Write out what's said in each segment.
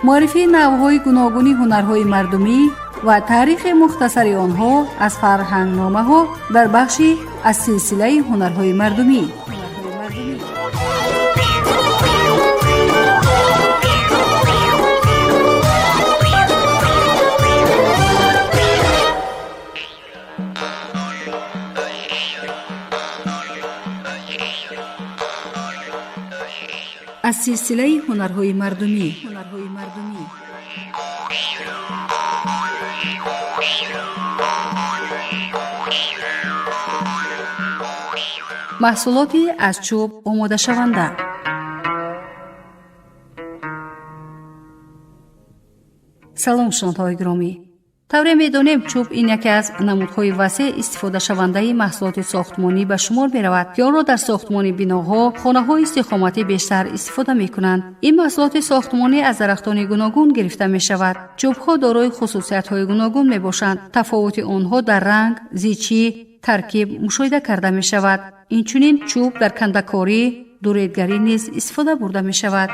Муаррифии навъҳои гуногуни ҳунарҳои мардумӣ ва таърихи мухтасари онҳо аз фарҳангномаҳо дар бахши аз силсилаи ҳунарҳои мардумӣ. Аз силсилаи ҳунарҳои мардумӣ. Маҳсулоти аз чӯб омодашаванда. Салом, шунавандаҳои гиромӣ. Тавре медонем, чӯб ин яке аз намудҳои васеъ истифодашавандаи маҳсулоти сохтмонӣ ба шумор меравад, ки онро дар сохтмони биноҳо, хонаҳои истиқоматӣ бештар истифода мекунанд. Ин маҳсулоти сохтмонӣ аз дарахтони гуногун гирифта мешавад. Чӯбҳо дорои хусусиятҳои гуногун мебошанд. Тафовути онҳо дар ранг, зичӣ, таркиб мушоҳида карда мешавад. Инчунин чӯб дар кандакорӣ, дуредгарӣ низ истифода бурда мешавад.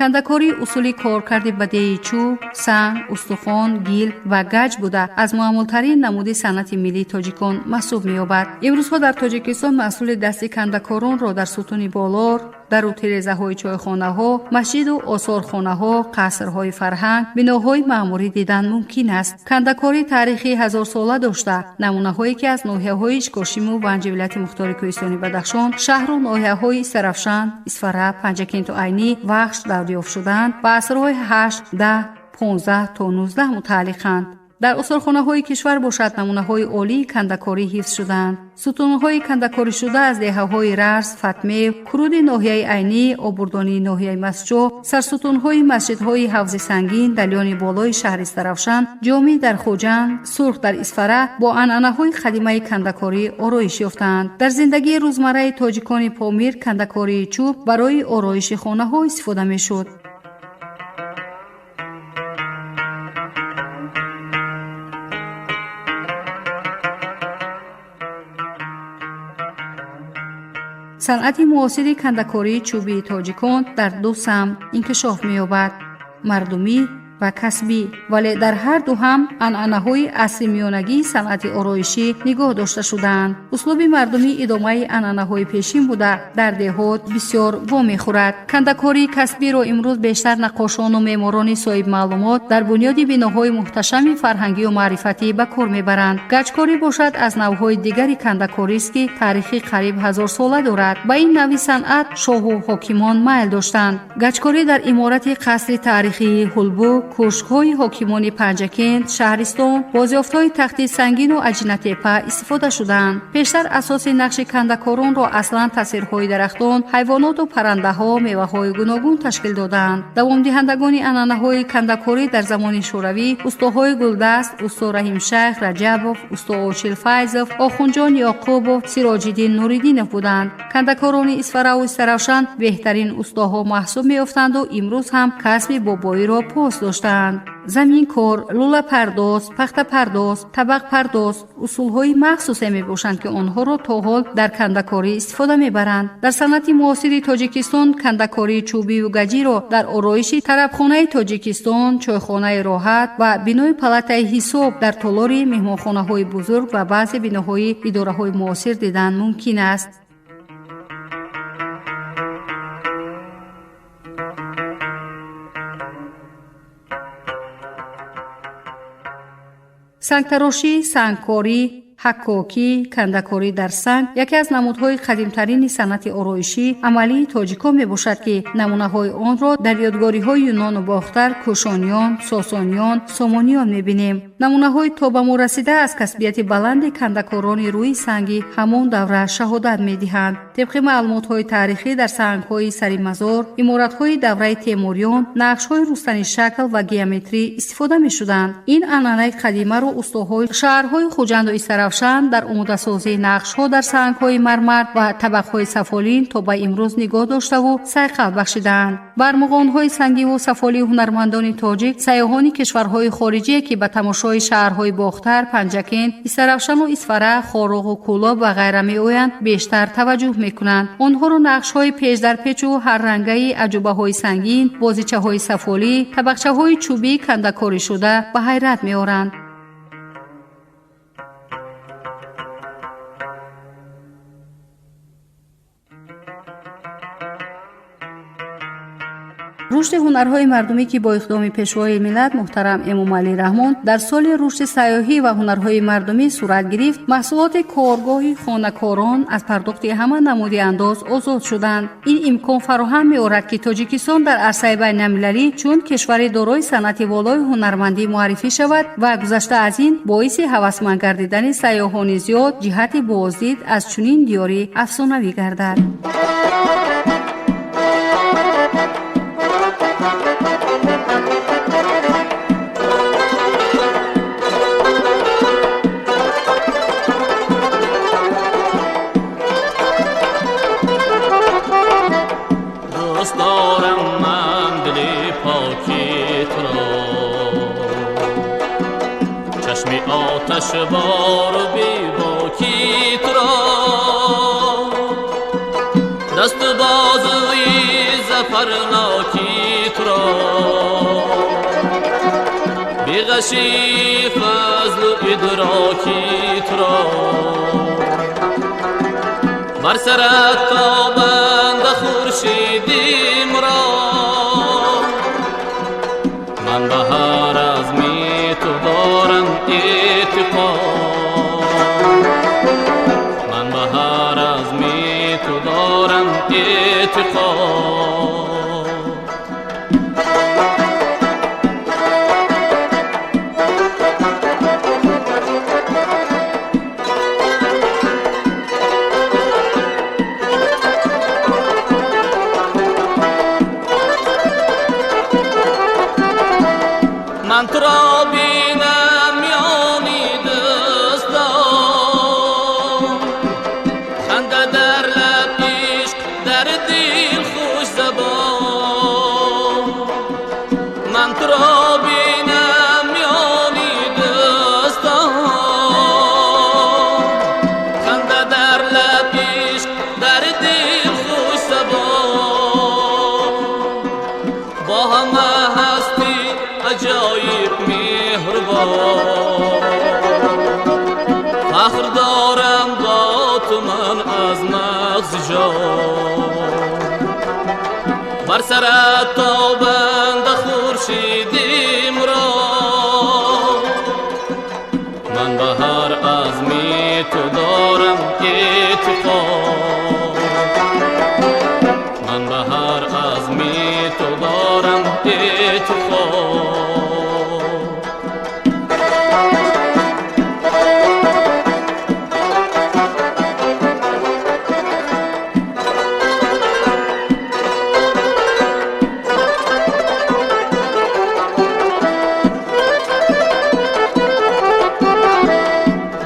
Кандакорӣ усули коркарди бадеи чӯб, санг, устухон, гил ва гаҷ буда, аз маъмултарин намуди санъати миллии тоҷикон маҳсуб меёбад. Имрӯзҳо дар Тоҷикистон маҳсули дасти кандакоронро дар сутуни болор, дару тирезаҳои чойхонаҳо, масҷиду осорхонаҳо, қасрҳои фарҳанг, биноҳои маъмурӣ дидан мумкин аст. Кандакорӣ таърихи ҳазорсола дошта, намунаҳое ки аз ноҳияҳои Ишкошиму Ванҷи вилояти мухтори кӯҳистони Бадахшон, шаҳру ноҳияҳои Истаравшан, Исфара, Панҷакенту Айнӣ, Вахш дарёфт шудаанд, ба асрҳои 8, 10, 15 то 19 мутааллиқанд. Дар осорхонаҳои кишвар бошад, намунаҳои олии кандакорӣ ҳифз шудаанд. Сутунҳои кандакоришуда аз деҳаҳои Рарс, Фатмев, Куруди ноҳияи Айнӣ, Обурдонии ноҳияи Мастчоҳ, сарсутунҳои масҷидҳои Ҳавзи Сангин, Далёни болои шаҳри Истаравшан, Ҷомӣ дар Хуҷанд, Сурх дар Исфара бо анъанаҳои қадимаи кандакорӣ ороиш ёфтаанд. Дар зиндагии рӯзмарраи тоҷикони Помир кандакории чӯб барои ороиши хонаҳо истифода мешуд. Санъати муосири кандакории чӯбии тоҷикон дар ду самт инкишоф меёбад: мардумӣ ва касбӣ, вале дар ҳар ду ҳам анъанаҳои асри миёнагии санъати ороишӣ нигоҳ дошта шудаанд. Услуби мардумӣ идомаи анъанаҳои пешин буда, дар деҳот бисёр вомехӯрад. Кандакории касбиро имрӯз бештар наққошону меъморони соҳибмаълумот дар бунёди биноҳои муҳташами фарҳангию маърифатӣ ба кор мебаранд. Гаҷкорӣ бошад, аз навъҳои дигари кандакорист, ки таърихи қариб ҳазорсола дорад. Ба ин навъи санъат шоҳу ҳокимон майл доштанд. Гаҷкорӣ дар иморати қасри таърихии Ҳулбук, кӯшкҳои ҳокимони Панҷакент, шаҳристон, бозёфтҳои тахти сангину Аҷинатепа истифода шудаанд. Пештар асоси нақши кандакоронро аслан тасвирҳои дарахтон, ҳайвоноту паррандаҳо, меваҳои гуногун ташкил додаанд. Давомдиҳандагони анъанаҳои кандакорӣ дар замони шӯравӣ устоҳои гулдаст усто Раҳимшайх Раҷабов, усто Очил Файзов, Охунҷон Ёқубов, Сироҷиддин Нуриддинов буданд. Кандакорони Исфараву Истаравшан беҳтарин устоҳо маҳсуб меёфтанду имрӯз ҳам касби бобоиро пос доштаанд. Заминкор, лӯлапардоз, пахтапардоз, табақпардоз усулҳои махсусе мебошанд, ки онҳоро то ҳол дар кандакорӣ истифода мебаранд. Дар санъати муосири Тоҷикистон кандакории чӯбиву гаҷиро дар ороиши тарабхонаи Тоҷикистон, чойхонаи Роҳат ва бинои палатаи ҳисоб дар толори меҳмонхонаҳои бузург ва баъзе биноҳои идораҳои муосир дидан мумкин аст. Сангтарошӣ, сангкорӣ, ҳаккокӣ, кандакорӣ дар санг яке аз намудҳои қадимтарини санъати ороишӣ амалии тоҷикон мебошад, ки намунаҳои онро дар ёдгориҳои Юнону Бохтар, Кӯшониён, Сосониён, Сомониён мебинем. Намунаҳои то ба мо расида аз касбияти баланди кандакорони рӯи санги ҳамон давра шаҳодат медиҳанд. Тибқи маълумотҳои таърихӣ, дар сангҳои сари мазор, иморатҳои давраи Темуриён нақшҳои рустанишакл ва геометрӣ истифода мешуданд. Ин анъанаи қадимаро устоҳои шаҳрҳои Хуҷанду Истаравшан Истаравшан дар омодасозии нақшҳо дар сангҳои мармар ва табақҳои сафолин то ба имрӯз нигоҳ доштаву сайқал бахшидаанд. Бармуғонҳои сангиву сафолии ҳунармандони тоҷик сайёҳони кишварҳои хориҷие, ки ба тамошои шаҳрҳои Бохтар, Панҷакент, Истаравшану Исфара, Хоруғу Кӯлоб ва ғайра меоянд, бештар таваҷҷӯҳ мекунанд. Онҳоро нақшҳои печдарпечу ҳаррангаи аҷубаҳои сангин, бозичаҳои сафолӣ, табақчаҳои чӯбии кандакоришуда ба ҳайрат меоранд. Рушди ҳунарҳои мардумӣ, ки бо иқдоми Пешвои миллат муҳтарам Эмомалӣ Раҳмон дар соли рушди сайёҳӣ ва ҳунарҳои мардумӣ сурат гирифт, маҳсулоти коргоҳи хонакорон аз пардохти ҳама намуди андоз озод шуданд. Ин имкон фароҳам меорад, ки Тоҷикистон дар арсаи байналмилалӣ чун кишвари дорои санъати волои ҳунармандӣ муаррифӣ шавад ва гузашта аз ин боиси ҳавасманд гардидани сайёҳони зиёд ҷиҳати боздид аз чунин диёри афсонавӣ гардад. Дӯст дорам ман дили поки туро, чашми оташбору бебоки туро, дасту бозуи зафарноки туро, беғаши фазлу идроки туро, бар сарат тобанда хуршидимро. Ман ба ҳар азми ту дорам эътиқод, ман ба ҳар азми ту дорам эътиқод. Ман туро бинам миёни дӯстон, ханда дар лаб, ишқ дар дил, хушзабон. Ман туро бинам миёни дӯстон, ханда дар лаб, ишқ дар дил, хушзабон. Бо ҳама ҳастӣ аҷоиб меҳрубон, фахр дорам бо ту ман аз мағзи ҷон. Бар сарат тобанда хуршидимро, ман ба ҳар азми ту дорам эътиқод, ман ба ҳар азми ту дорам эътиқод.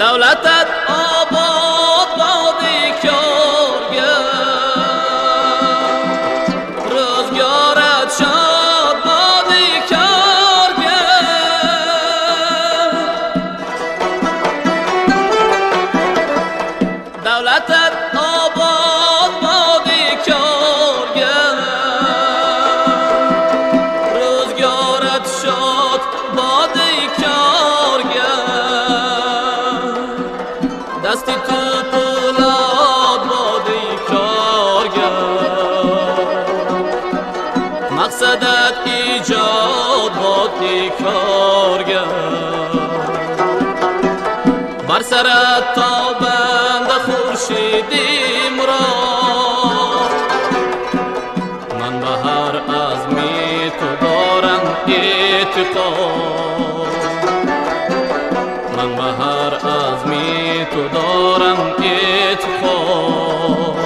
Давлатат обод боди коргар, рӯзгорат шод боди коргар. Давлатат обод боди коргар, рӯзгорат шод боди коргар. Дасти ту пӯлод боди коргар, мақсадат иҷод боди коргар. Бар сарат тобанда хуршидимро, ман ба ҳар азми ту дорам эътиқод, ман ба ҳар азми ту дорам эътиқод,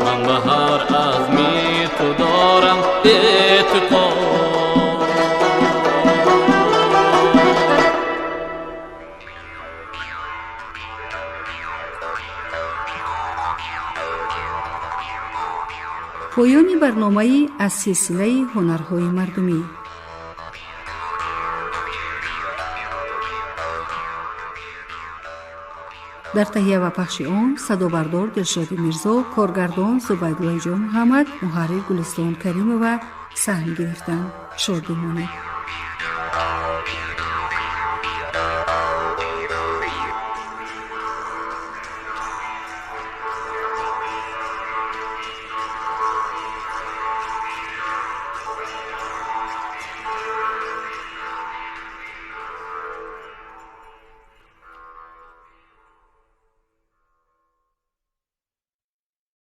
ман ба ҳар азми ту дорам эътиқод. Поёни барномаи аз силсилаи ҳунарҳои мардумӣ. Дар таҳия ва пахши он садобардор Дилшоди Мирзо, коргардон Зубайдуллои Ҷон Муҳаммад, муҳаррир Гулистон Каримова саҳм гирифтанд. Шод бимонед.